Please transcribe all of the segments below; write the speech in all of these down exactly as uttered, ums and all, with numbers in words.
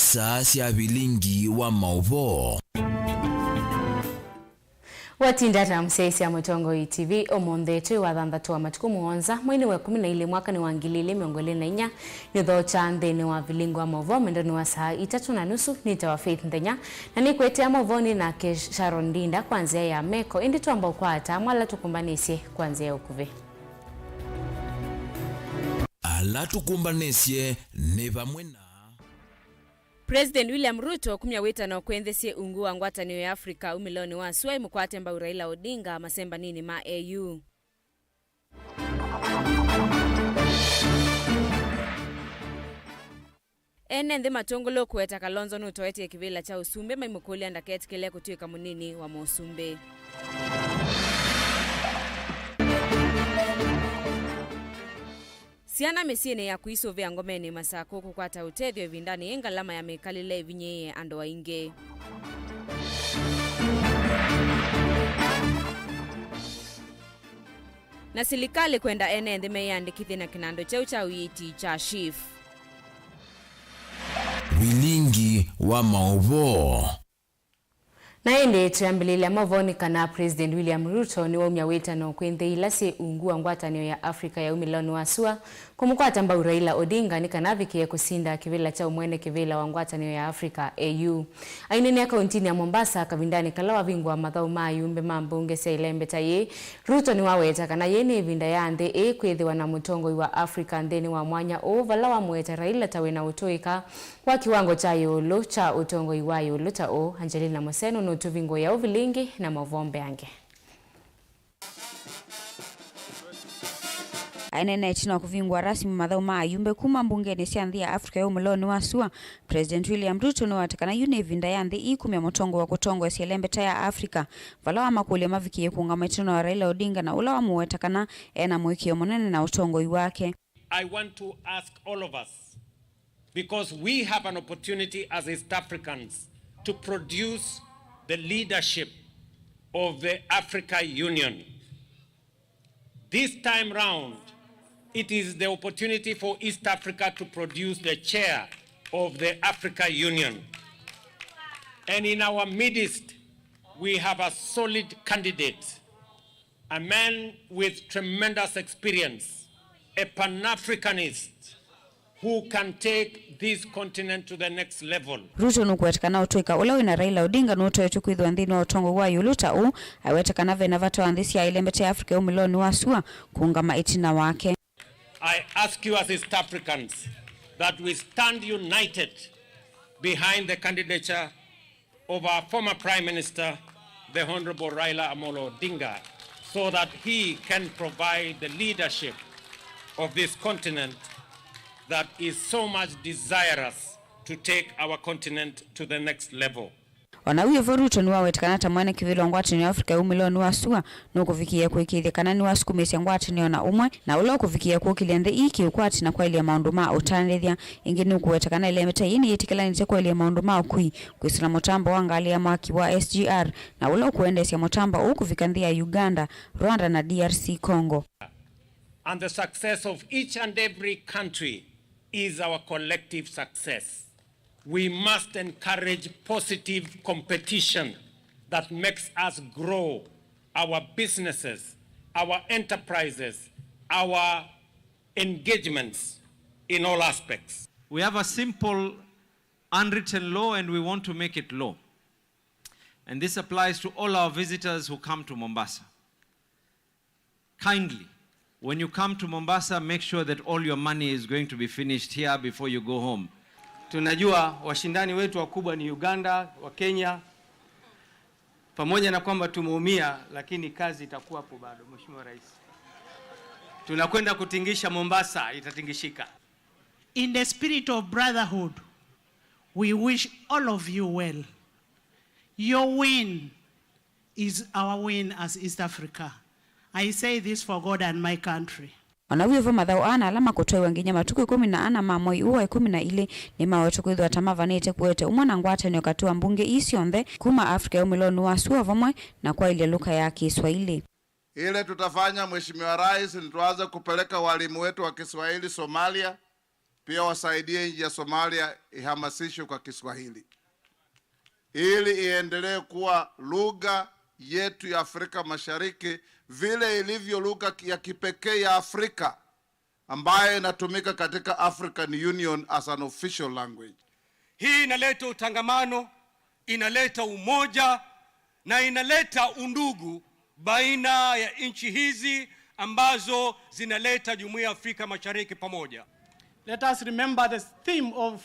Saa sya vilingi wa maũvoo. Watinda ata mũsyaĩĩsya Mũtongoi T V ũmũnthĩ twĩ wa thanthatũ wa matukũ mũonza, mweinĩ wa ĩkũmi na ilĩ, mwakanĩ wa ngili ilĩ mĩongo ĩlĩ na inya. Nĩũthokya nthĩnĩ wa vilingi wa maũvoo mwendonĩ wa saa itatũ na nusu. Nĩtawa Faith Nthenya, na nĩkũetea maũvoo nĩ nake Sharon Ndinda kwa nzĩa ya meko, ĩndĩ twamba ũkwata amwe ala tũkũmbanĩsye kwa nzĩa ya ũkuvĩ. Ala tũkũmbanĩsye nĩ vamwe na. President William Ruto kumya wĩtano kwĩ nthĩ syĩ ungu wa ngwatanĩo ya Africa umĩlonĩ wa sua imũkwate mbau Raila Odinga masembaninĩ ma A U. Ene nthĩ matũngũlũ kũweta Kalonzo nũtoetye kĩvĩla kya ũsumbĩ maimũkũlya ndaketĩkĩle kũtw'ĩka mũnini wa mũsumbĩ. Syana mĩsyĩnĩ ya kũisũvĩa ngomenĩ Masakũ kũkwata ũtethyo ĩvindanĩ yĩ ngalama ya mĩkalĩle ĩvinyĩĩe andũ aingĩ. Na silikalĩ kwenda ene nthĩ meyĩandĩkĩthye na kĩnandũ kyeũ kya ũiiti kya SHIF. Vilingi wa maũvoo. Na ĩndĩ twĩambĩlĩlya maũvoonĩ kana President William Ruto nĩwaumya wĩtano kwĩ nthĩ ila syĩ ungu wa ngwatanĩo ya Africa ya umĩlonĩ wa sua kũmũkwata mbau Raila Odinga nĩ kana avikĩe kũsinda kĩvĩla kya ũmwene kĩvĩla wa ngwatanĩo ya Africa A U. Aineenea kauntinĩ ya Mombasa kavindanĩ kala wavingũa mathaũ ma ayumbe ma mbunge sya ĩlembeta yĩĩ, Ruto nĩwaweta kana yĩĩ nĩ ĩvinda ya nthĩ ĩĩ kwĩthĩwa na mũtongoi wa Africa nthĩnĩ wa mwanya ũũ, vala wamũweta Raila ta wĩna ũtũĩka kwa kĩwango kya ĩũlũ kya ũtongoi wa ĩũlũ ta ũũ. Angelina Mũseno nũtũvingũĩa ũvilingi na maũvoo mbeange. Aineena ĩtina wa kũvingũa rasmi mathaũ ma ayumbe kuma mbungenĩ sya nthĩ ya Africa ya umĩlonĩ wa sua, President William Ruto nĩwaweta kana yu nĩ ĩvinda ya nthĩ ii kumya mũtongoi wa kũtongoesya ĩlembeta ya Africa, vala wamakũlya mavikĩie kũũngama ĩtina wa Raila Odinga na ũla wamũweta kana ena mũĩkĩĩo mũnene na ũtongoi wake. I want to ask all of us, because we have an opportunity as East Africans to produce the leadership of the Africa Union. This time round, it is the opportunity for East Africa to produce the chair of the Africa Union. And in our midst, we have a solid candidate, a man with tremendous experience, a Pan-Africanist who can take this continent to the next level. Ruto nũkũweta kana ũtũĩka ũla wĩna Raila Odinga nũtoetwe kwĩthĩwa nthĩnĩ wa ũtongoi wa ĩũlũ ta ũũ, aiweta kana vena vata wa nthĩ sya ĩlembeta ya Africa ya umĩlonĩ wa sua kũũngama ĩtina wake. I ask you as East Africans that we stand united behind the candidature of our former Prime Minister, the Honorable Raila Amolo Odinga, so that he can provide the leadership of this continent that is so much desirous to take our continent to the next level. O na wĩ vo, Ruto nĩwaweta kana ta mwene kĩvĩla wa ngwatanĩo ya Africa ya umĩlonĩ wa sua, nũkũvikĩĩa kũĩkĩĩthya kana nĩwasukumĩĩsya ngwatanĩo na ũmwe, na ũla ũkũvikĩĩa kũkĩlya nthĩ ii kĩũkwati na kwaĩlya maũndũ ma ũtanĩthya. Ĩngĩ nũkũweta kana ĩlembeta yĩĩ nĩyĩtĩkĩlanĩtye kwaĩlya maũndũ ma ũkui, kwĩsĩla mũtambo wa ngalĩ ya mwaki wa S G R, na ũla ũkũendeesya mũtambo ũũ kũvika nthĩ ya Uganda, Rwanda na D R C Congo. And the success of each and every country is our collective success. We must encourage positive competition that makes us grow our businesses, our enterprises, our engagements in all aspects. We have a simple unwritten law and we want to make it law. And this applies to all our visitors who come to Mombasa. Kindly, when you come to Mombasa, make sure that all your money is going to be finished here before you go home. Tunajua washindani wetu wakubwa ni Uganda, wa Kenya. Pamoja na kwamba tumeumia, lakini kazi itakuwa hapo bado, Mheshimiwa Rais. Tunakwenda kutingisha Mombasa, itatingishika. In the spirit of brotherhood, we wish all of you well. Your win is our win as East Africa. I say this for God and my country. O na wĩ vo, mathaũ aa na ala makũtwaĩwa nginya matukũ ĩkũmi na ana ma mwei ũũ wa ĩkũmi na ilĩ nĩmawetwe kwĩthĩwa ta mavanĩte kũete ũmwe na ngwatanĩo katĩ wa mbunge ii syonthe kuma Africa ya umĩlonĩ wa sua vamwe na kwaĩlya lũka ya Kĩswaili. Ile tutafanya, Mheshimiwa Rais, ni tuanze kupeleka walimu wetu wa Kiswahili Somalia, pia wasaidie nchi ya Somalia ihamasishwe kwa Kiswahili, ili iendelee kuwa lugha yetu ya Afrika Mashariki, vile ilivyo lugha ya kipekee ya Afrika ambayo inatumika katika African Union as an official language. Hii inaleta utangamano, inaleta umoja na inaleta undugu baina ya nchi hizi ambazo zinaleta Jumuiya ya Afrika Mashariki pamoja. Let us remember the theme of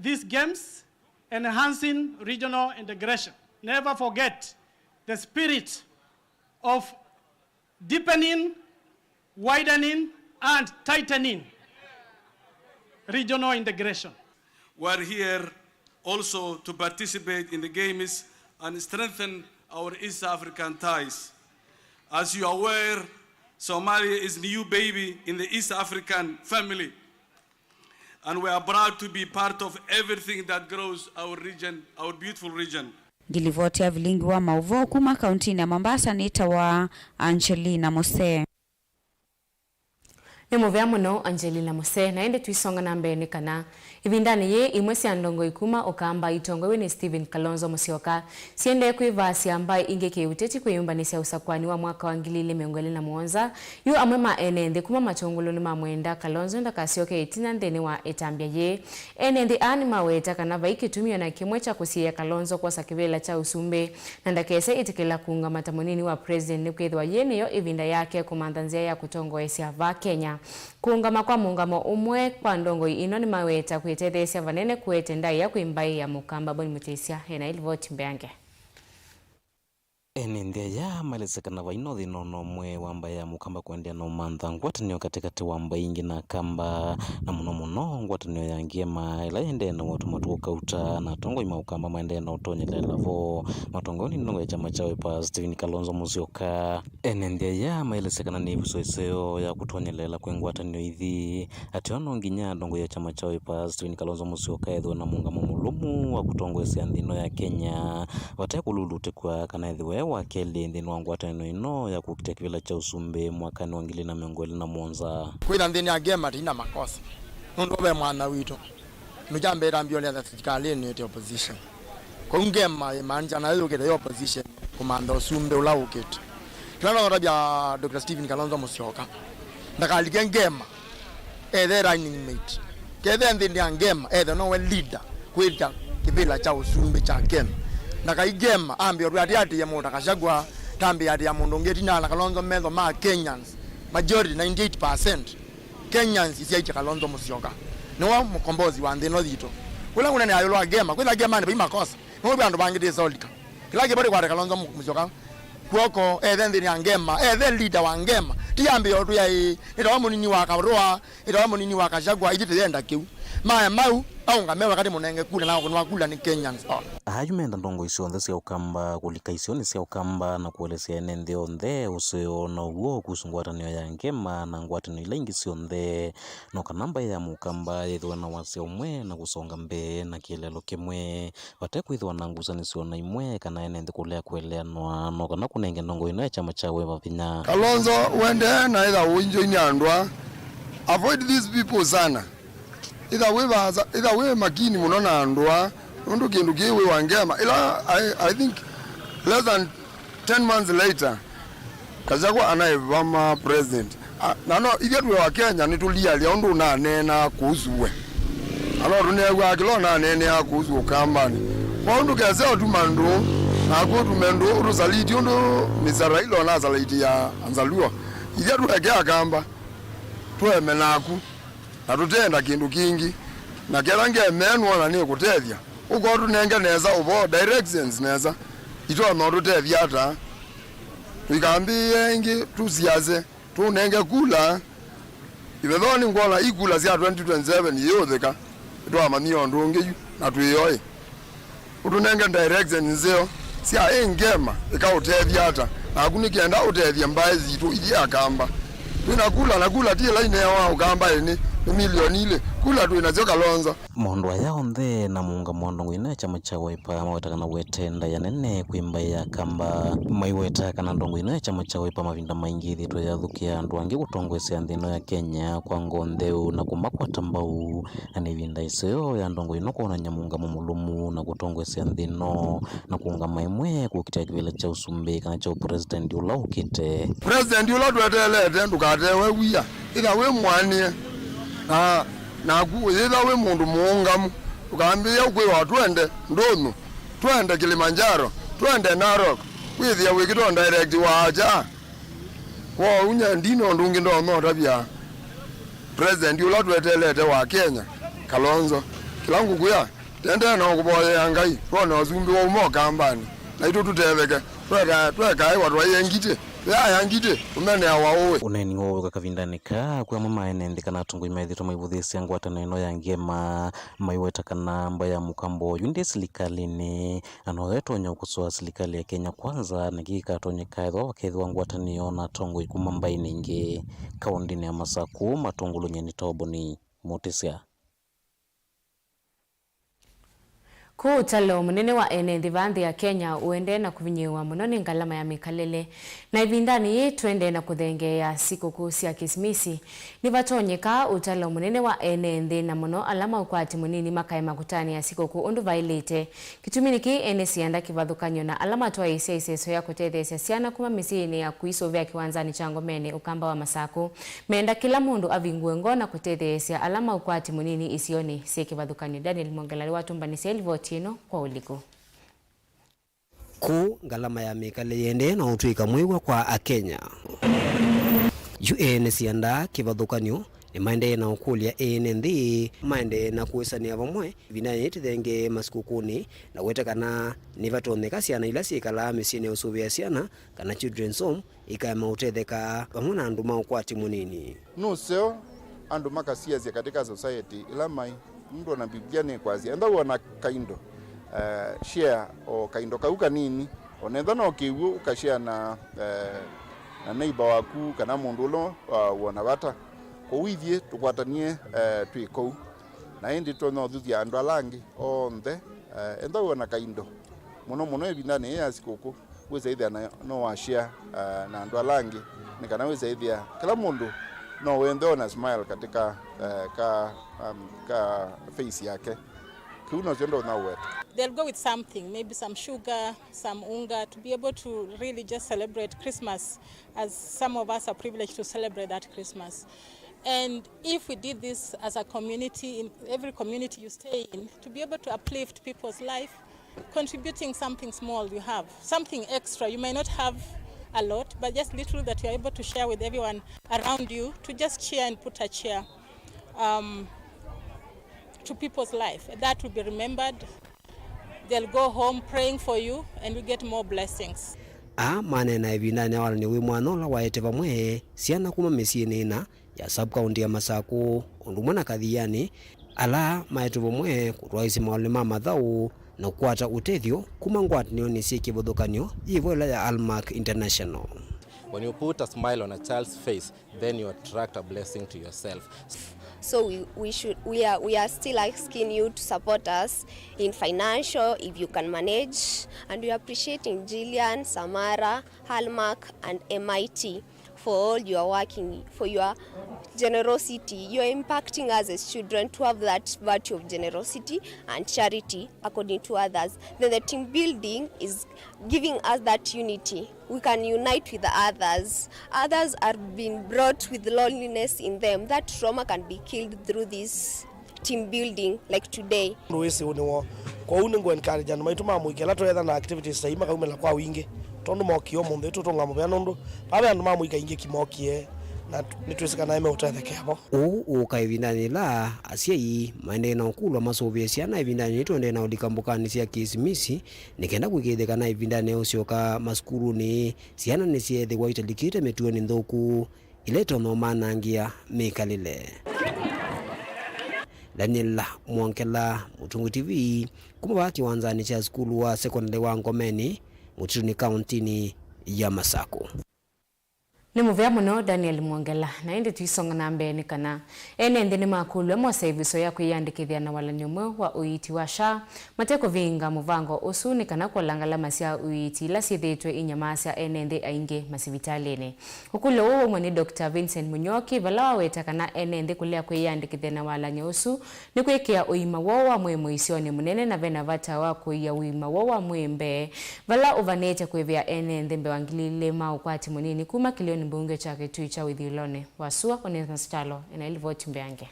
these games, enhancing regional integration. Never forget the spirit of deepening, widening, and tightening regional integration. We are here also to participate in the games and strengthen our East African ties. As you are aware, Somalia is new baby in the East African family, and we are proud to be part of everything that grows our region, our beautiful region. Ngilivoti ya vilingi wa mauvoo kuma kauntinĩ ya Mombasa nĩtawa Angelina Mose. Nĩ mũvea mũno, Angelina Mose. Na ĩndĩ tũisonga na mbee, nĩ kana ĩvindanĩ yĩĩ, imwe sya ndongoi kuma Ũkamba itongoew'e nĩ Stephen Kalonzo Musyoka siendee kwĩvaasya mbaĩ ingĩ kĩũteti kwĩyũmbanĩsya ũsakwani wa mwaka wa ngili ilĩ mĩongo ĩlĩ na mũonza. Yu amwe ma ene nthĩ kuma Matũngũlũ nĩmamwenda Kalonzo ndakasyoke ĩtina nthĩnĩ wa ĩtambya yĩĩ. Ene nthĩ aa nĩmaweta kana vai kĩtumi o na kĩmwe kya kũsiĩĩa Kalonzo kwosa kĩvĩla kya ũsumbĩ, na ndakese ĩtĩkĩla kũũngama ta mũnini wa president, nĩkwĩthĩwa yĩĩ nĩyo ĩvinda yake kũmantha nzĩa ya kũtongoesya vaa Kenya. Kũũngama kwa mũũngamo ũmwe kwa ndongoi ino nĩmaweta kwĩtetheesya vanene kũete ndaĩa kwĩ mbaĩ ya Mũkamba. Boni Mũtĩsya ena ĩlivoti mbeange. Ene nthĩ aya maelesya kana vai no thĩna o na ũmwe wa mbaĩ ya Mũkamba kũendeea na ũmantha ngwatanĩo katĩkatĩ wa mbaĩ ingĩ na Akamba, na mũno mũno ngwatanĩo ya Ngema, ĩla ĩendee na ũatũ Matuku Kauta, na atongoi ma Ũkamba maendee na ũtonyelela vo matongoew'e nĩ ndongoi ya kyama kya Wiper, Stephen Kalonzo Musyoka. Ene nthĩ aya maelesya kana nĩ ĩvuso ĩseo ya kũtonyelela kwĩ ngwatanĩo ithi, atĩ o no nginya ndongoi ya kyama kya Wiper, Stephen Kalonzo Musyoka, ethĩwe na mũũngamo mũlũmu wa kũtongoesya nthĩ ĩno ya Kenya, vate kũlulutĩkw'a kana ethĩwe e wa kelĩ nthĩnĩ wa ngwatanĩo ĩno ya kũkita kĩvĩla kya ũsumbĩ mwakanĩ wa ngili na mĩongo ĩlĩ na mũonza. Kwĩtha nthĩnĩ ya Ngema tĩina makosa, nũndũ ve mwana witũ. Kĩndũ kya mbee, ĩtambya ũlea thilikalĩnĩ ĩte opposition. Kwoou Ngema ĩmaanisha nayo yũkĩte yĩ opposition kũmantha ũsumbĩ ũla ũkĩte. Kĩla no ũtavya Doctor Stephen Kalonzo Musyoka, ndakalike Ngema ethe running mate. Kethe nthĩnĩ ya Ngema, ethe nowe leader kwĩtya kĩvĩla kya ũsumbĩ kya Kenya. Ndakai Ngema ambĩe ũtwĩatĩatĩe mũndũ ta Gachagua, tambĩatĩa mũndũ ũngĩ ĩtina na Kalonzo metho ma Kenyans, majority ninety-eight percent. Kenyans isyaĩtye Kalonzo Musyoka. Nĩwe mũkombozi wa nthĩ ĩno yitũ. Ũla ngũnenea ĩũlũ wa Ngema, kwĩtha Ngemanĩ vai makosa. Nĩwe andũ mangĩ tĩsolika. Kĩla kĩvo nĩ kwate Kalonzo Mu-, Musyoka kw'oko, ethe nthĩnĩ ya Ngema, ethe leader wa Ngema. Ti ambĩe ũtwĩa ĩĩ, nĩtawa mũnini wa Karũa, nĩtawa mũnini wa Gachagua, ithyĩ tũyenda kĩu. Maye mau, aũngame wakati mũnenge kula na kũnwa kula nĩ Kenyans all. Aa yu menda ndongoi syonthe sya Ũkamba kũlika isionĩ sya Ũkamba na kũelesya ene nthĩ onthe ũseo na ũw'o kuhusu ngwatanĩo ya Ngema na ngwatanĩo ila ingĩ syonthe, no kana mbaĩ ya Mũkamba yĩthĩwe na wasya ũmwe na kũsonga mbee na kĩeleelo kĩmwe, vate kwĩthĩwa na ngusanĩsyo o na imwe kana ene nthĩ kũlea kũeleanwa, no kana kũnenge ndongoi ĩno ya kyama kya Wiper vinya. Kalonzo, wendee na ĩtha ũinjoini andũ aa. Avoid these people sana. Ĩtha wĩ vaasa, ĩtha wĩ makini mũno na andũ aa, nũndũ kĩndũ kĩĩ wĩ wa Ngema. Ĩla, I, I think less than ten months later, Gachagua anaĩvama president. A, na no, ithyĩ twĩ wa Kenya nĩtũlialya ũndũ ũnaneenaa kuhusu we. Na no tũneew'aa kĩla ũnaneeneaa kuhusu Ũkambanĩ. Kwoou ndũkese ũtuma ndũũ, naku ũtume ndũũ ũtũsaliti ũndũ Mister Raila ũnasalaiti ya Anzaluo. Ithyĩ tũeke Akamba, tũeme naku. Na tũteenda kĩndũ kingĩ. Na kethwa ngemenwa na nĩkũtethya, ũka ũtũnenge nesa ũvoo, directions nesa. Itonya ũtũtethya ata? Tũikambĩĩe ĩngĩ tũsiase, tũũnenge kula. Ivethonĩ ngwona i kula sya twenty twenty-seven iyĩũthĩka, nĩtwamanyie ũndũ ũngĩ yu, na twĩoĩ. Ũtũnenge direction nzeo sya ĩ Ngema ĩkaũtethya ata, naku nĩ kenda ũtethye mbaĩ sitũ ithyĩ Akamba. Twĩ na kula, na kula ti ĩla ineawa Ũkambanĩ, Nĩ milioni ilĩ. Kula twĩ nasyo Kalonzo. Maũndũ aya onthe na mũũngamo wa ndongo ĩno ya kyama kya Wiper maweta kana wete ndaĩa nene kwĩ mbaĩ ya Kamba. Maiweta kana ndongo ĩno ya kyama kya Wiper mavinda maingĩ ĩthĩĩtwe yathũkĩa andũ angĩ kũtongoesya nthĩ ĩno ya Kenya kwa ngoo ntheu na kũmakwata mbau, na nĩ ĩvinda ĩseo ya ndongo ĩno kwonany'a mũũngamo mũlũmu na kũtongoesya nthĩ ĩno na kũũngama ĩmwe kũkitĩa kĩvĩla kya ũsumbĩ kana kya ũpresident ũla ũkĩte. President ũla tweteelete ndũkatewe wia, ĩtha wĩ mũanĩe, na naku ũyĩtha wĩ mũndũ mũũngamu. Ndũkambĩĩa ũkwĩwa twende Ndũnyũ, twende Kilimanjaro, twende Narok, wĩthĩa wĩkĩtwe direct wa aja. Kwoou nyie ndina ũndũ ũngĩ ndonya ũtavya president ũla tweteelete wa Kenya, Kalonzo. Kĩla ngũkwĩa, tendee na ũkũvoyea Ngai twone ũsumbĩ wauma Ũkambanĩ, naitũ tũtetheke. Tweka-, twekaĩwa twaĩe ngitĩ, tũyaya ngitĩ, tũmenea waũĩ. Ũneeni woo wĩka kavindanĩ kaa kwĩ amwe ma ene nthĩ kana atongoi methĩĩtwe maivũthĩĩsya ngwatanĩo ĩno ya ngema, maiweta kana mbaĩ ya mũkambo oyu ndĩ silikalĩnĩ, na noyo ĩtonya ũkosoa silikalĩ ya Kenya Kwanza, na kĩĩ kĩkatonyeka ethĩwa vakethĩwa ngwatanĩo na atongoi kuma mbaĩnĩ ingĩ. Kaũndĩnĩ ya Masakũ, matũngũlũny'e nĩ Toboni Mũtĩsya. Kũũ ũtalo mũnene wa ene nthĩ vaa nthĩ ya Kenya ũendee na kũvinyĩĩwa mũno nĩ ngalama ya mĩkalĩle, na ĩvindanĩ yĩĩ tũendee na kũthengeea sikũkũ sya Kisimisi. Nĩvatonyeka ũtalo mũnene wa ene nthĩ, na mũno ala ma ũkwati mũnini, makaema kũtanĩa sikũkũ ũndũ vaĩlĩte. Kĩtumi nĩkĩ ene sianda kĩvathũkany'o na ala matwaĩĩsya ĩseso ya kũtetheesya syana kuma mĩsyĩnĩ ya kũisũvĩa kĩwanzanĩ kya Ngomeni, Ũkamba wa Masakũ, meenda kĩla mũndũ avingũe ngoo na kũtetheesya ala ma ũkwati mũnini isionĩ syĩ kĩvathũkany'o. Daniel Mwongela nĩwatũmbanĩsya livoti ĩno kwa ũliku. Kũũ, ngalama ya mĩkalĩle yĩendee na ũtw'ĩka mwĩw'a kwa Akenya. Yu ene sianda kĩvathũkany'o nĩmaendee na ũkũlya ene nthĩ maendee na kũĩsanĩa vamwe ĩvindanĩ yĩĩ tũthengee masikũkũnĩ, na kũweta kana nĩvatonyeka syana ila syĩkalaa mĩsyĩnĩ ya ũsũvĩa syana kana children's home ikaema ũtetheka vamwe na andũ ma ũkwati mũnini. Nũseo andũ makasiasya katika society ĩla maĩ. Nũndũ ona Biblia nĩkwasya, enda wĩona kaindo, eh, share o kaindo kau kanini, ona ethĩwa no kĩw'ũ ũkashare na, eh, na neighbor waku kana mũndũ ũla, uh, wona vata. Kwoou ithyĩ tũkwatanie, eh, twĩ kũu. Na ĩndĩ tũtonya ũthuthya andũ ala angĩ onthe, eh, enda wĩona kaindo, mũno mũno ĩvindanĩ yĩĩ ya sikũkũ. Wĩsa ĩthĩa na, no washare, uh, na andũ ala angĩ, nĩ kana wĩsa ĩthĩa kĩla mũndũ no wende ona smile katika, uh, ka, um, ka face yake. Kĩu nokyo ndonya ũweta. They'll go with something, maybe some sugar, some unga, to be able to really just celebrate Christmas as some of us are privileged to celebrate that Christmas. And if we did this as a community, in every community you stay in, to be able to uplift people's life, contributing something small you have, something extra. You may not have a lot, but just little that you're able to share with everyone around you, to just cheer and put a cheer, um, to people's life. That will be remembered. They'll go home praying for you and you get more blessings. Aa maneena ĩvindanĩ ya walany'o wĩ mwanya ũla waete vamwe syana kuma mĩsyĩnĩ ĩna ya sub-county ya Masakũ, ũndũ ũmwe na Kathiani, ala maetwe vamwe kũtwaĩĩsya maũlũnĩ ma mathaũ na kũkwata ũtethyo kuma ngwatanĩonĩ syĩ kĩvathũkany'o yĩ vo ĩla ya Almark International. When you put a smile on a child's face, then you attract a blessing to yourself. So we, we should, we are, we are still asking you to support us in financial if you can manage, and we are appreciating Jillian, Samara, Almark and M I T for all you are working, for your generosity. You are impacting us as children to have that virtue of generosity and charity according to others. Then the team building is giving us that unity. We can unite with others. Others are being brought with loneliness in them. That trauma can be killed through this team building like today. Ũndũ wĩ sĩũnĩ woo. Kwoou nĩngũ encourage andũ maitũ ma mũika ala tweetha na activities ta ii makaumĩla kwa wingĩ, tondũ mokie ũmũnthĩ tũtũnga mũvea nũndũ vaa ve andũ ma mũika aingĩ ki mokie, na nĩtwĩsĩ kana nĩmeũtethekea vo. Ũu ũũka ĩvindanĩ yĩla asyai maendee na ũkũlwa masũvĩe syana ĩvindanĩ yĩĩ tũendee na ũlika mbokanĩ sya Kĩsimisi, nĩ kenda kũĩkĩĩthya kana ĩvindanĩ ya ũsyoka masukulunĩ, syana nĩsyeethĩwa italikĩte mĩtuonĩ nthũku ila itonya ũmanangĩa mĩkalĩle. Daniel Mwongela, Mũtũngũ T V, kuma vaa kĩwanzanĩ kya sukulu wa sekondalĩ wa Ngomeni, Mũtitũnĩ, kaũntĩnĩ ya Masakũ. Nĩ mũvea mũno, Daniel Mwongela. Na ĩndĩ tũisonga na mbee nĩ kana ene nthĩ nĩmakũlw'a mosa ĩvuso ya kwĩyandĩkĩthya na walany'o mweũ wa ũiiti wa SHA, mate kũvĩnga mũvango ũsu nĩ kana kũola ngalama sya ũiiti ila syĩthĩĩtwe inyamasya ene nthĩ aingĩ masivitalĩnĩ. Ũkũlyo ũũ waumw'a nĩ Doctor Vincent Mũnyoki, vala waweta kana ene nthĩ kũlea kwĩyandĩkĩthya na walany'o ũsu nĩ kwĩkĩa ũima woo wa mwĩĩ mũisyonĩ mũnene, na vena vata wa kũia ũima woo wa mwĩĩ mbee, vala ũvanĩte kũĩvĩa ene nthĩ mbee wa ngili ilĩ ma ũkwati mũnini kuma kĩlĩonĩ mbunge kya Kitui kya ũithyũlũnĩ wa sua. Onesmus Kyalo ena livoti mbeange.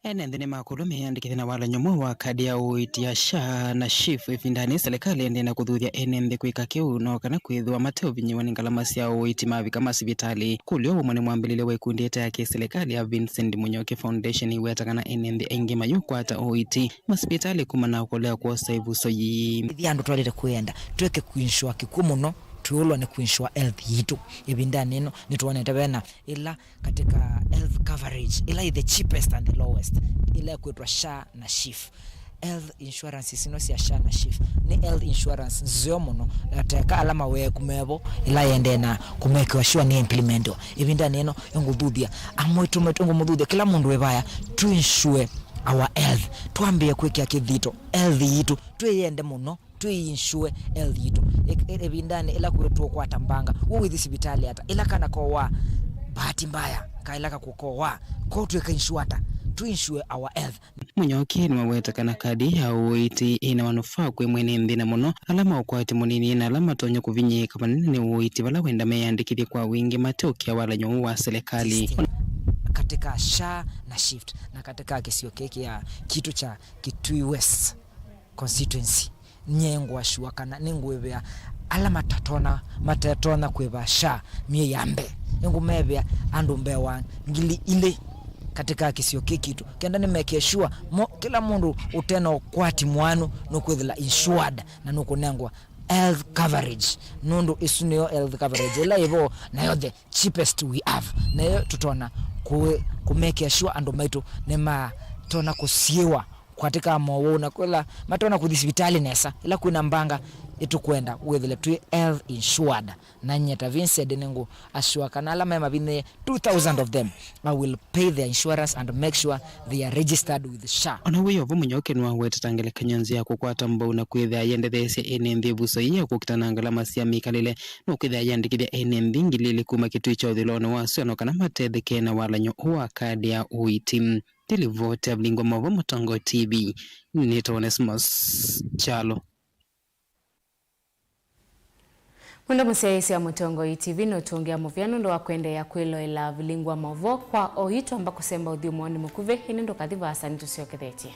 Ene nthĩ nĩmakũlw'a meyandĩkĩthye na walany'o mweũ wa kadi ya ũiiti ya SHA na SHIF ĩvindanĩ silikalĩ ĩendee na kũthuthya ene nthĩ kwĩka kĩu, no kana kwĩthĩwa mateũvinyĩĩwa nĩ ngalama sya ũiiti mavika masivitalĩ. Kũlyo ũmwe nĩ mwambĩlĩlya wa ikundi ĩte ya kĩsilikalĩ ya Vincent Mũnyoki Foundation ĩweta kana ene nthĩ aingĩ mayũkwata ũiiti masivitalĩ kumana na kũlea kwosa ĩvuso yĩĩ. Ĩthĩa andũ twaĩlĩte kwĩenda twĩke kũinsure kĩkw'ũ mũno, twĩũlwa nĩ kũinsure health yitũ. Ĩvindanĩ ĩno nĩtwonete vena ĩla katika health coverage ĩla ĩ the cheapest and the lowest, ĩla ĩkwĩtwa SHA na SHIF. Health insurances ino sya SHA na SHIF nĩ health insurance nzeo mũno, na teka ala maweeku mevo ĩla yendee na kũmekĩwa sure nĩ implementwa. Ĩvindanĩ ĩno ĩngũthuthya amwe tũmwe ĩngũmũthuthya kĩla mũndũ wĩ vaya, tũ insure our health, twambĩe kwĩkĩa kĩthito health yitũ, twĩyende mũno, twĩ insure health yitũ. Ĩ- ĩ- ĩvindanĩ ĩla kwĩ tũkwata mbanga, we wĩthi sivitalĩ ata ĩla kana kowa, bahati mbaya, ka ĩla kakũkowa, ko twĩka insure ata? Tũ insure our health. Mũnyoki nĩwaweta kana kadi ya ũiiti ĩna manufaa kwĩ mwene nthĩ, na mũno ala ma ũkwati mũnini na ala matonya kũvinyĩĩka vanene nĩ ũiiti vala wenda meyandĩkĩthye kwa wingĩ mateũkĩa walany'o ũũ wa silikalĩ. Katika SHA na SHIF na katika kĩsio kĩkĩ ya kitu cha Kitui West constituency, nyie ngũasua kana nĩngũĩvĩa ala matatona matetonya kwĩva SHA myei ya mbee. Nĩngũmevĩa andũ mbee wa ngili ilĩ katika kĩsio kĩĩ kitũ, kenda nĩmekĩe sure mo kĩla mũndũ ũtena ũkwati mwanu nũkwĩthĩla insured na nũkũnengwa health coverage, nũndũ ĩsu nĩyo health coverage ĩla ĩvo, nayo the cheapest we have, nayo tũtona kũ- kũmekĩa sure andũ maitũ nĩmatona kũsiĩwa katika mowau, na kwĩla matona kũthi sivitalĩ nesa ĩla kwĩna mbanga. Ĩtũkwenda wĩthĩle twĩ health insured, na nyie ta Vincent nĩngũ assure kana ala me mavinyĩĩe two thousand of them, I will pay their insurance and make sure they are registered with SHA. Ona wĩ o vo, Mũnyoki nĩwawetete ngelekany'o nzeo ya kũkwata mbau na kwĩthĩa yendetheesya ene nthĩ ĩvuso yĩĩ ya kũkita na ngalama sya mĩkalĩle, nũkwĩthĩa yandĩkĩthya ene nthĩ ngili ilĩ kuma Kitui kya ũthũĩlonĩ wa sua no kana matetheke na walany'o ũũ wa kadi ya ũiiti. Nĩ livoti ya Vilingwa Maũvoo, Mũtongoi T V, nĩtawa Onesmus Kyalo. Mwendwa mũsyaĩĩsya Mũtongoi T V, nũtũngĩa mũvea nũndũ wa kwendeea kwĩloela Vilingwa Maũvoo. Kwa oyu twamba kũsemba ũthyũmũonĩ mũkuvĩ, ĩndĩ ndũkathi vaasa, nĩtũsyokethetye.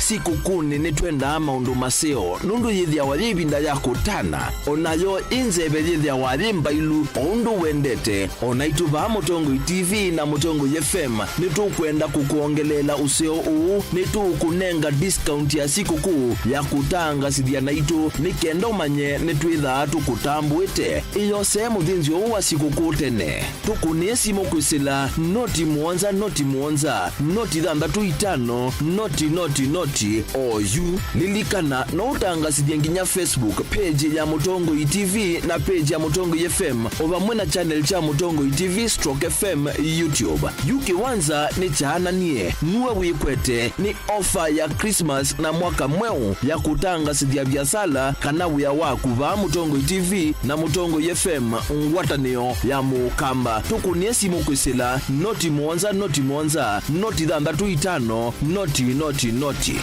Sikũkũnĩ nĩtwendaa maũndũ maseo, nũndũ yĩthĩawa yĩ ĩvinda ya kũtana, o nayo ĩ nzeve yĩthĩawa yĩ mbailu, o ũndũ wendete. O naitũ vaa Mũtongoi T V na Mũtongoi F M nĩtũkwenda kũkwongeleela ũseo ũũ. Nĩtũũkũnenga discount ya sikũkũ ya kũtangasĩthya naitũ, nĩ kenda ũmanye nĩtwĩthaa tũkũtambũĩte. Ĩyosee mũthĩnzĩo ũũ wa sikũkũ tene. Tũkũnĩe simũ kwĩsĩla noti mũonza noti mũonza noti thanthatũ itano noti noti noti oyu. Lilikana, no ũtangasĩthye nginya Facebook page ya Mũtongoi T V na page ya Mũtongoi F M, o vamwe na channel kya Mũtongoi T V stroke F M YouTube. Yu kĩwanza nĩ kyaananie, nue wĩkwete nĩ ofa ya Christmas na mwaka mweũ ya kũtangasĩthya viasala kana wĩa waku vaa Mũtongoi T V na Mũtongoi F M ngwatanĩo ya Mũkamba. Tũkũnĩe simũ kwĩsĩla noti mũonza noti mũonza noti thanthatũ itano noti noti noti.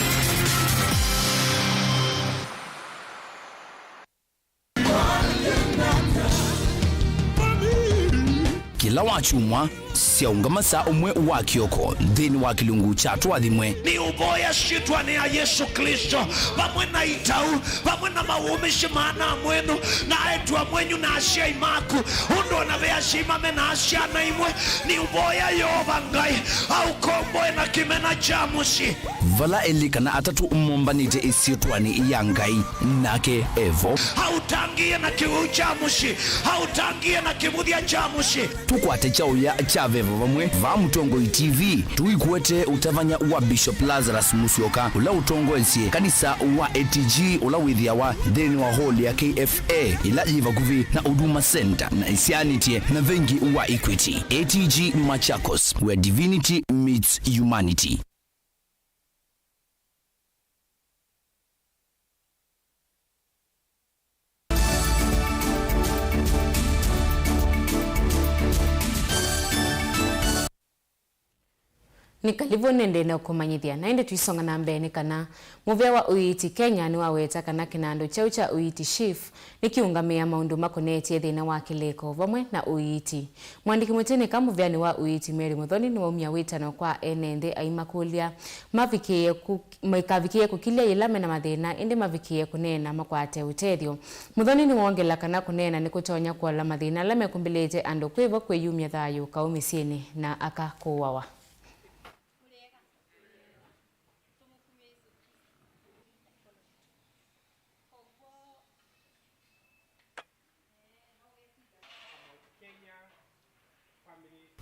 Kĩla wakyumwa, syaũngama saa ũmwe wa kĩoko nthĩnĩ wa kĩlungu kya Tũathimwe. Nĩũvoya syĩtwanĩ ya Yesũ Klĩsto, vamwe na itau, vamwe na mawũmĩsyo maana mwenyu, na aĩtu amwenyu, na asyai maku, ũndũ o na ve asyai mame na syana imwe. Nĩũvoya Yeova Ngai aũkomboe na kĩmena kya mũsyĩ. Vala elĩ kana atatũ mombanĩte ĩsyĩtwanĩ ya Ngai, nake e vo. Aũtangĩĩe na kĩwĩu kya mũsyĩ, aũtangĩĩe na kĩvũthya kya mũsyĩ. Tũkwate kyaũya kya Veva vamwe va Mũtongoi T V, tũikuete ũtavany'a wa Bishop Lazarus Musyoka, ũla ũtongoesye kanisa wa A T G, ũla wĩthĩawa nthĩnĩ wa hall ya K F A, ĩla yĩ vakuvĩ na Huduma Center na ĩsyaanĩtye na vengi wa Equity. A T G Machakos, where divinity meets humanity. Nĩ kalivũ nĩndĩ na kũmanyĩthya, na ĩndĩ tũisonga na mbee nĩ kana mũvĩa wa ũiiti Kenya nĩwaweta kana kĩnandũ kyaũ kya ũiiti SHIF nĩkĩũngamĩaa maũndũ makonetye thĩna wa kĩlĩko vamwe na ũiiti. Mũandĩki mũtĩnĩka mũvĩanĩ wa ũiiti Mary Muthoni nĩwaumya wĩtano kwa ene nthĩ aimakũlya mavikĩĩe kũ-, maikavikĩĩe kũkilya yĩla mena mathĩna, ĩndĩ mavikĩĩe kũneena makwate ũtethyo. Muthoni nĩwongela kana kũneena nĩkũtonya kũola mathĩna ala mekumbĩlĩte andũ kwĩvo kwĩyumya thayũ kaũ mĩsyĩnĩ na aka kũawa.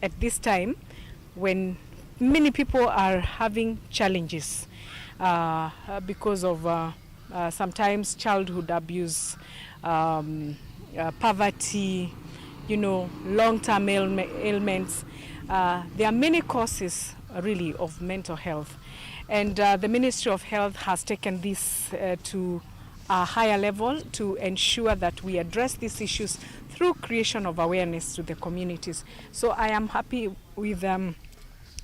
At this time, when many people are having challenges uh, because of uh, uh, sometimes childhood abuse, um, uh, poverty, you know, long-term ailme- ailments, uh, there are many causes really of mental health. And uh, the Ministry of Health has taken this uh, to a higher level to ensure that we address these issues through creation of awareness to the communities. So I am happy with um,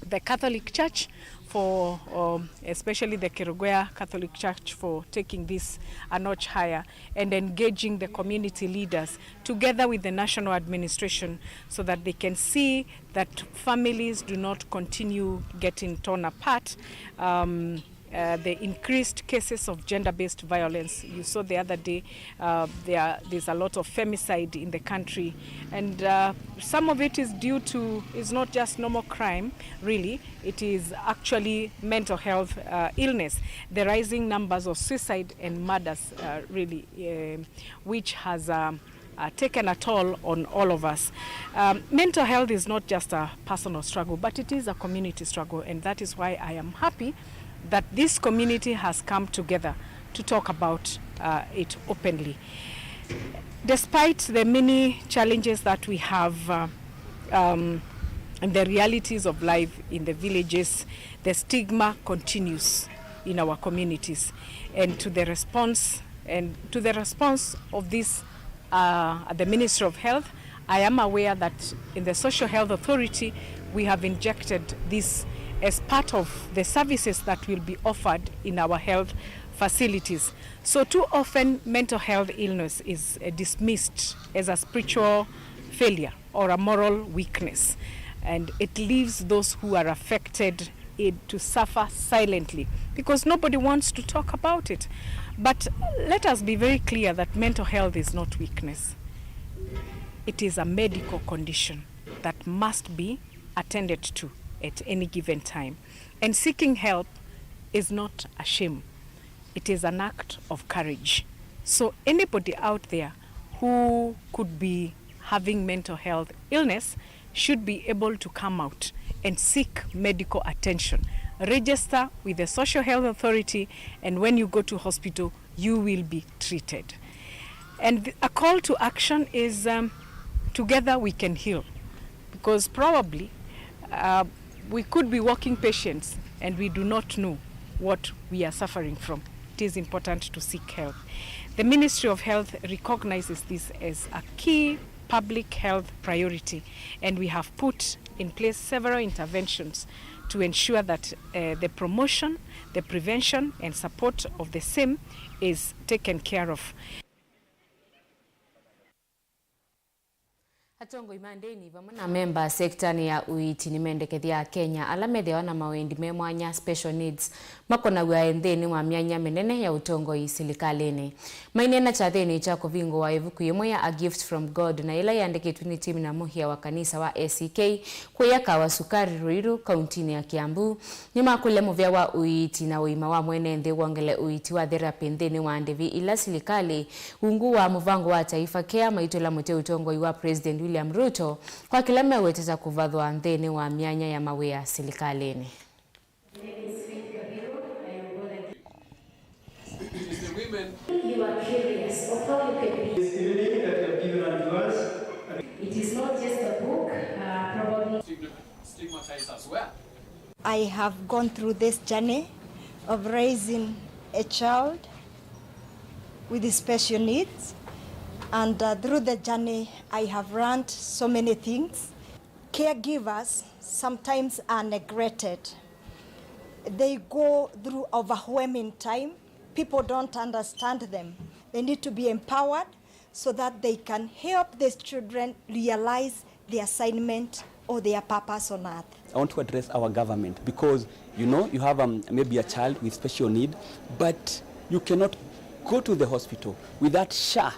the Catholic Church for, um, especially the Kerugoya Catholic Church, for taking this a notch higher and engaging the community leaders together with the national administration so that they can see that families do not continue getting torn apart. Um, uh, the increased cases of gender-based violence. You saw the other day, uh, there, there's a lot of femicide in the country. And uh, some of it is due to, is not just normal crime, really. It is actually mental health uh, illness. The rising numbers of suicide and murders, uh, really, uh, which has um, uh, taken a toll on all of us. Um, mental health is not just a personal struggle, but it is a community struggle, and that is why I am happy that this community has come together to talk about uh, it openly. Despite the many challenges that we have uh, um, and the realities of life in the villages, the stigma continues in our communities. And to the response, and to the response of this uh, at the Ministry of Health, I am aware that in the Social Health Authority, we have injected this as part of the services that will be offered in our health facilities. So too often, mental health illness is uh, dismissed as a spiritual failure or a moral weakness, and it leaves those who are affected it to suffer silently because nobody wants to talk about it. But let us be very clear that mental health is not weakness. It is a medical condition that must be attended to at any given time. And seeking help is not a shame. It is an act of courage. So anybody out there who could be having mental health illness should be able to come out and seek medical attention. Register with the Social Health Authority, and when you go to hospital, you will be treated. And a call to action is um, together we can heal, because probably uh, we could be walking patients and we do not know what we are suffering from. It is important to seek help. The Ministry of Health recognizes this as a key public health priority, and we have put in place several interventions to ensure that uh, the promotion, the prevention and support of the same is taken care of. Atongoi ma ndĩni vamwe na amemba sektanĩ ya ũiiti nĩmendekethya Akenya ala methĩawa na mawendi me mwanya, special needs, makonaw'a e nthĩnĩ wa myanya mĩnene ya ũtongoi silikalĩnĩ. Maineena kyathĩnĩ kya kũvingũa ĩvuku yĩmwe ya A Gift From God na yĩla yĩandĩkĩtwe nĩ Timina Muhia wa kanisa wa A C K kũya Kawasukari, Ruiru, kauntinĩ ya Kiambu, nĩmakũlya mũvĩa wa ũiiti na ũima wa mwene nthĩ wongele ũiiti wa therapy nthĩnĩ wa ndĩvi ila silikalĩ ungu wa mũvango wa Taifa Care maitũla mũtĩ ũtongoi wa President William Ruto kwa kĩla mewĩtĩte kũvathwa nthĩnĩ wa myanya ya mawĩa silikalĩnĩ. You are curious of how you can be. This evening that you have given unto us. It is not just a book, uh, probably. Stigmatized as well. I have gone through this journey of raising a child with special needs, and, uh, through the journey, I have learned so many things. Caregivers sometimes are neglected. They go through overwhelming time. People don't understand them. They need to be empowered so that they can help these children realize the assignment or their purpose on earth. I want to address our government because, you know, you have, um, maybe a child with special need, but you cannot go to the hospital without SHA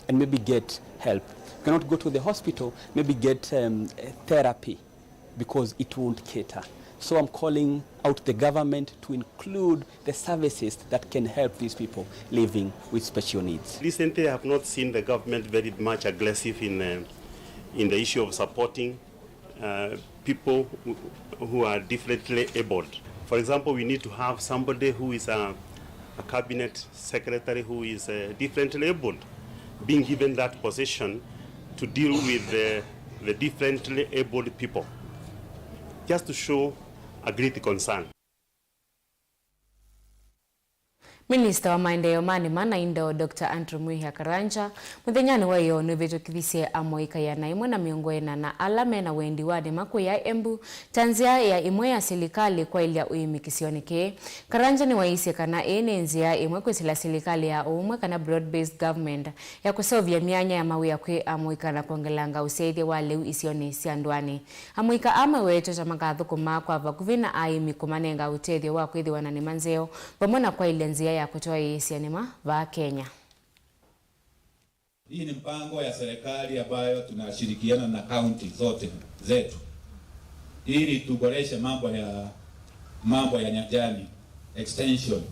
and maybe get help. You cannot go to the hospital, maybe get, um, therapy because it won't cater. So I'm calling out the government to include the services that can help these people living with special needs. Recently, I have not seen the government very much aggressive in, uh, in the issue of supporting, uh, people who, who are differently abled. For example, we need to have somebody who is a, a cabinet secretary who is, uh, differently abled being given that position to deal with the, the differently abled people, just to show a great concern. Minista wa maendeeo ma nĩma na indo, Doctor Andrew Mwihia Karanja, mũthenyanĩ wa ĩyoo nĩvĩtũkĩthisye amũika ĩana ĩmwe na mĩongo ĩna na ala mena wendi wa nĩma kũya Embu ta nzĩa ya ĩmwe ya silikalĩ kwaĩlya ũĩmi kĩsionĩ kĩĩ. Karanja nĩwaisye kana ĩĩ nĩ nzĩa ĩmwe kwĩsĩla silikalĩ ya ũũmwe kana broad-based government ya kũseũvya myanya ya mawĩa kwĩ amũika na kwongelanga ũsyaĩthya wa lĩu isionĩ sya ndũanĩ. Amũika aa mewetwe ta makathũkũma kwa vakuvĩ na aĩmi kũmanenga ũtethyo wa kwĩthĩwa na nĩma nzeo, vamwe na kwaĩlya nzĩa ya kũtwaĩĩsya nĩma vaa Kenya. Hii ni mpango ya serikali ambayo tunashirikiana na kaunti zote zetu ili tuboreshe mambo ya, mambo ya nyajani extension,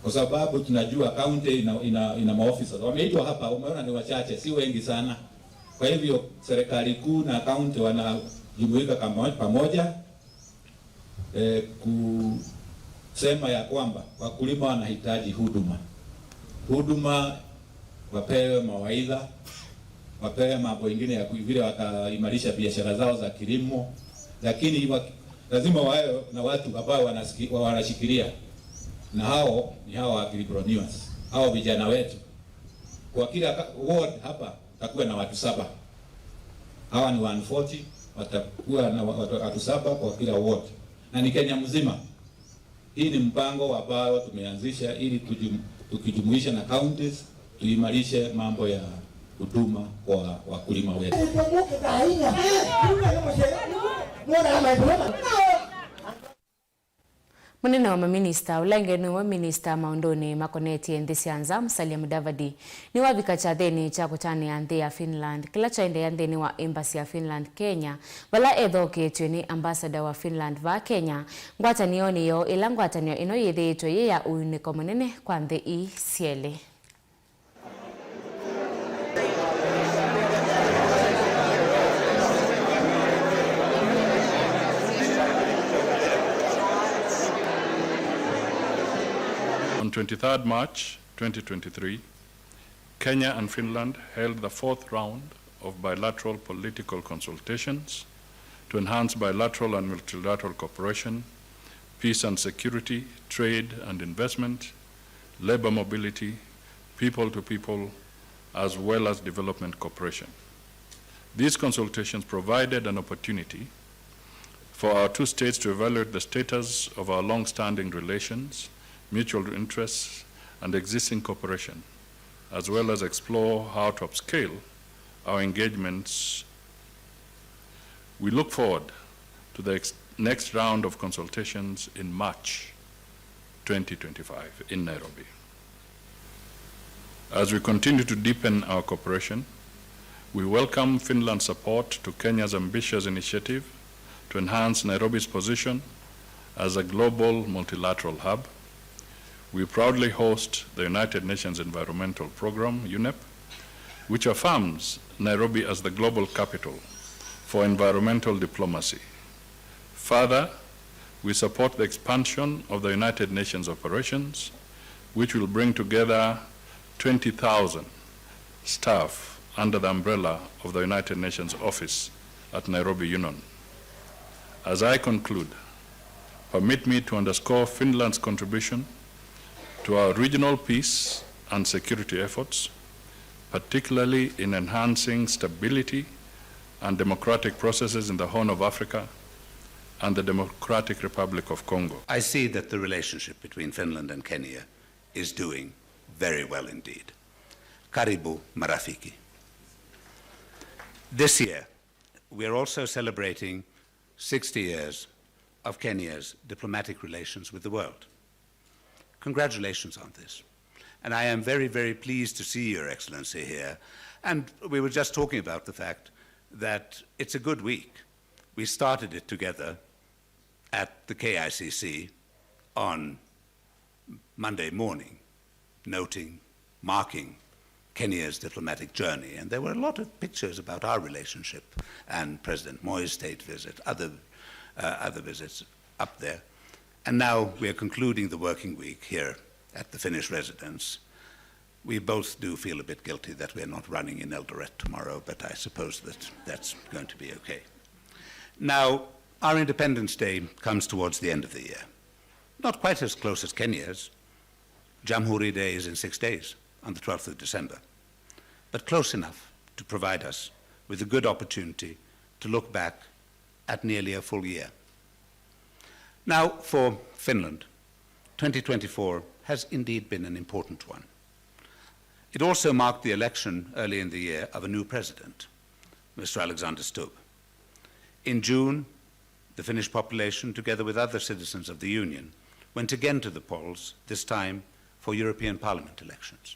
kwa sababu tunajua kaunti ina, ina, ina maofisa wameitwa hapa, umeona ni wachache, si wengi sana. Kwa hivyo serikali kuu na kaunti wanajumuika kamo-, pamoja, eh, kusema ya kwamba wakulima wanahitaji huduma. Huduma, wapewe mawaidha, wapewe mambo ingine ya ku-, vile wataimarisha biashara zao za kilimo, lakini wa-, lazima wawe na watu ambao wanasiki-, wa-, wanashikilia, na hao ni hao agripreneurs, hao vijana wetu. Kwa kila ka-, ward hapa, watakuwa na watu saba. Hawa ni one forty, watakuwa na wa-, watu, watu saba kwa kila ward. Na ni Kenya mzima. Hii ni mpango ambao tumeanzisha ili tujum-, tukijumuisha na counties, tuimarishe mambo ya huduma kwa wakulima wetu. Mũnene wa maminista, ũla ĩngĩ nĩwe minista maũndũnĩ makonetye nthĩ sya nza, Musalia Mudavadi, nĩwavika kyathĩnĩ kya kũtanĩa nthĩ ya Finland, kĩla kyaendeea nthĩnĩ wa embassy ya Finland, Kenya, vala ethookĩtw'e nĩ ambassador wa Finland vaa Kenya. Ngwatanĩonĩ yoo, ĩla ngwatanĩo ĩno yĩthĩĩtwe yĩ ya ũunĩko mũnene kwa nthĩ ii syelĩ. On twenty-third March twenty twenty-three, Kenya and Finland held the fourth round of bilateral political consultations to enhance bilateral and multilateral cooperation, peace and security, trade and investment, labor mobility, people to people, as well as development cooperation. These consultations provided an opportunity for our two states to evaluate the status of our long-standing relations, mutual interests, and existing cooperation, as well as explore how to upscale our engagements. We look forward to the ex-, next round of consultations in March twenty twenty-five in Nairobi. As we continue to deepen our cooperation, we welcome Finland's support to Kenya's ambitious initiative to enhance Nairobi's position as a global multilateral hub. We proudly host the United Nations Environmental Programme, UNEP, which affirms Nairobi as the global capital for environmental diplomacy. Further, we support the expansion of the United Nations operations, which will bring together twenty thousand staff under the umbrella of the United Nations office at Nairobi UNON. As I conclude, permit me to underscore Finland's contribution to our regional peace and security efforts, particularly in enhancing stability and democratic processes in the Horn of Africa and the Democratic Republic of Congo. I see that the relationship between Finland and Kenya is doing very well indeed. Karibu, marafiki. This year, we are also celebrating sixty years of Kenya's diplomatic relations with the world. Congratulations on this. And I am very, very pleased to see Your Excellency here. And we were just talking about the fact that it's a good week. We started it together at the K I C C on Monday morning, noting, marking Kenya's diplomatic journey. And there were a lot of pictures about our relationship and President Moi's state visit, other, uh, other visits up there. And now we are concluding the working week here at the Finnish residence. We both do feel a bit guilty that we're not running in Eldoret tomorrow, but I suppose that that's going to be okay. Now, our Independence Day comes towards the end of the year. Not quite as close as Kenya's. Jamhuri Day is in six days, on the twelfth of December, but close enough to provide us with a good opportunity to look back at nearly a full year. Now, for Finland, twenty twenty-four has indeed been an important one. It also marked the election early in the year of a new president, Mister Alexander Stubb. In June, the Finnish population, together with other citizens of the Union, went again to the polls, this time for European Parliament elections.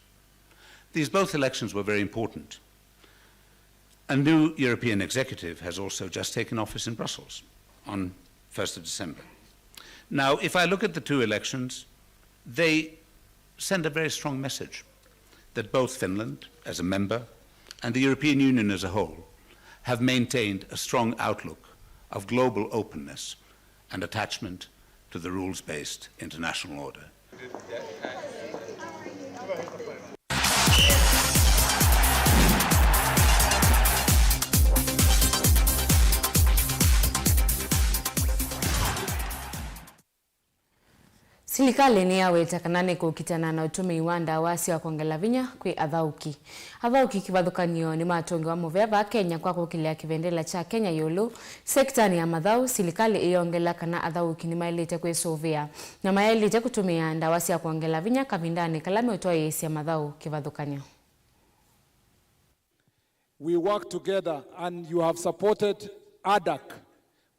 These both elections were very important. A new European executive has also just taken office in Brussels on first of December. Now, if I look at the two elections, they send a very strong message that both Finland, as a member, and the European Union as a whole have maintained a strong outlook of global openness and attachment to the rules-based international order. Silikalĩ nĩyaweta kana nĩkũkitana na ũtũmĩi wa ndawa sya kwongela vinya kwĩ athaũki. Athaũki kĩvathũkany'o nĩmatũngĩwa mũvea vaa Kenya kwa kũkĩlĩa kĩvendela kya Kenya ĩũlũ. Sektanĩ ya mathaũ, silikalĩ ĩyongela kana athaũki nĩmaĩlĩte kwĩsũvĩa na mayaĩlĩte kũtũmĩa ndawa sya kwongela vinya kavindanĩ kala meũtwaĩĩsya mathaũ kĩvathũkany'o. We work together and you have supported ADAC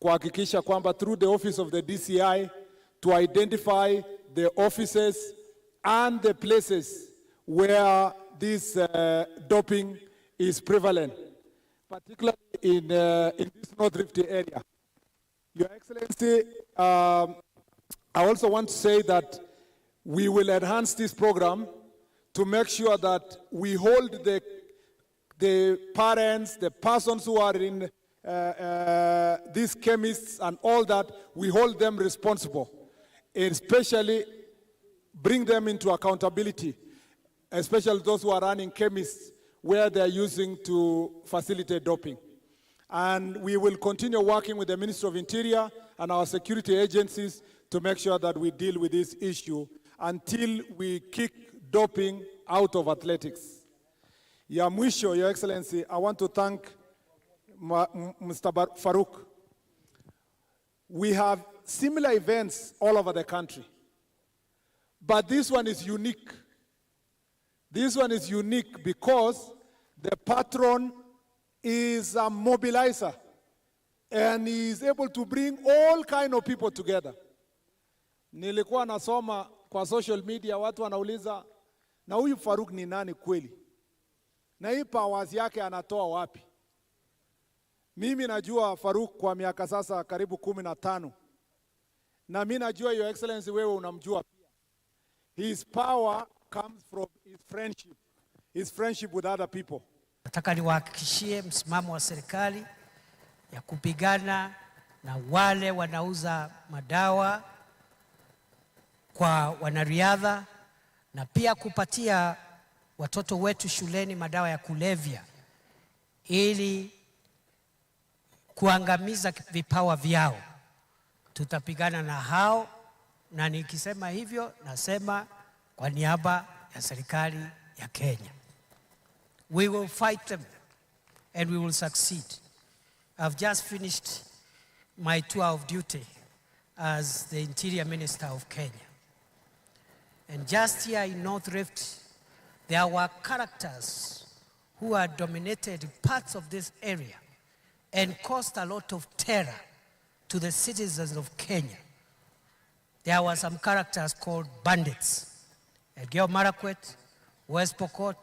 kuhakikisha kwamba through the office of the D C I to identify the offices and the places where this, uh, doping is prevalent, particularly in, uh, in this North Rift area. Your Excellency, um, I also want to say that we will enhance this program to make sure that we hold the, the parents, the persons who are in, uh, uh, these chemists and all that, we hold them responsible, especially bring them into accountability, especially those who are running chemists where they are using to facilitate doping. And we will continue working with the Ministry of Interior and our security agencies to make sure that we deal with this issue until we kick doping out of athletics. Ya mwisho, Your Excellency, I want to thank Ma-, M-, Mister Bar-, Farouk. We have similar events all over the country, but this one is unique. This one is unique because the patron is a mobilizer and he is able to bring all kind of people together. Nilikuwa nasoma kwa social media, watu wanauliza, "Na huyu Farouk ni nani kweli? Na hii powers yake anatoa wapi?" Mimi najua Farouk kwa miaka sasa karibu kumi na tano. Na mi najua, Your Excellency, wewe unamjua pia. His power comes from his friendship, his friendship with other people. Nataka niwahakikishie msimamo wa serikali ya kupigana na wale wanauza madawa kwa wanariadha na pia kupatia watoto wetu shuleni madawa ya kulevya ili kuangamiza vipawa vyao. Tutapigana na hao, na nikisema hivyo, nasema kwa niaba ya serikali ya Kenya. We will fight them and we will succeed. I've just finished my tour of duty as the Interior Minister of Kenya. And just here in North Rift, there were characters who had dominated parts of this area and caused a lot of terror to the citizens of Kenya. There were some characters called bandits. Elgeyo Marakwet, West Pokot,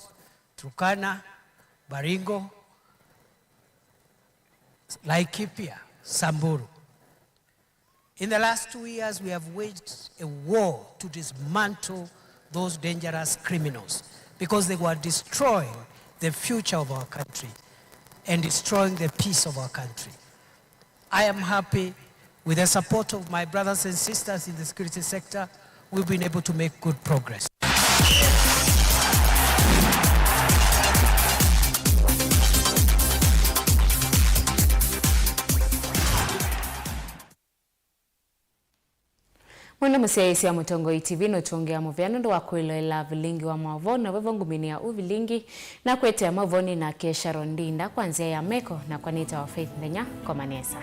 Turkana, Baringo, Laikipia, Samburu. In the last two years, we have waged a war to dismantle those dangerous criminals because they were destroying the future of our country and destroying the peace of our country. I am happy with the support of my brothers and sisters in the security sector, we've been able to make good progress. Mwenda mũsyaĩĩsya Mũtongoi T V nũtũngĩa mũvea nũndũ wa kwĩloela vilingi wa maũvoo, na vavo ngũminĩa ũvilingi na kwetea maũvoonĩ nake Sharon Ndinda kwa nzĩa ya meko, nakwa nĩtawa Faith Nthenya. Koma nesa.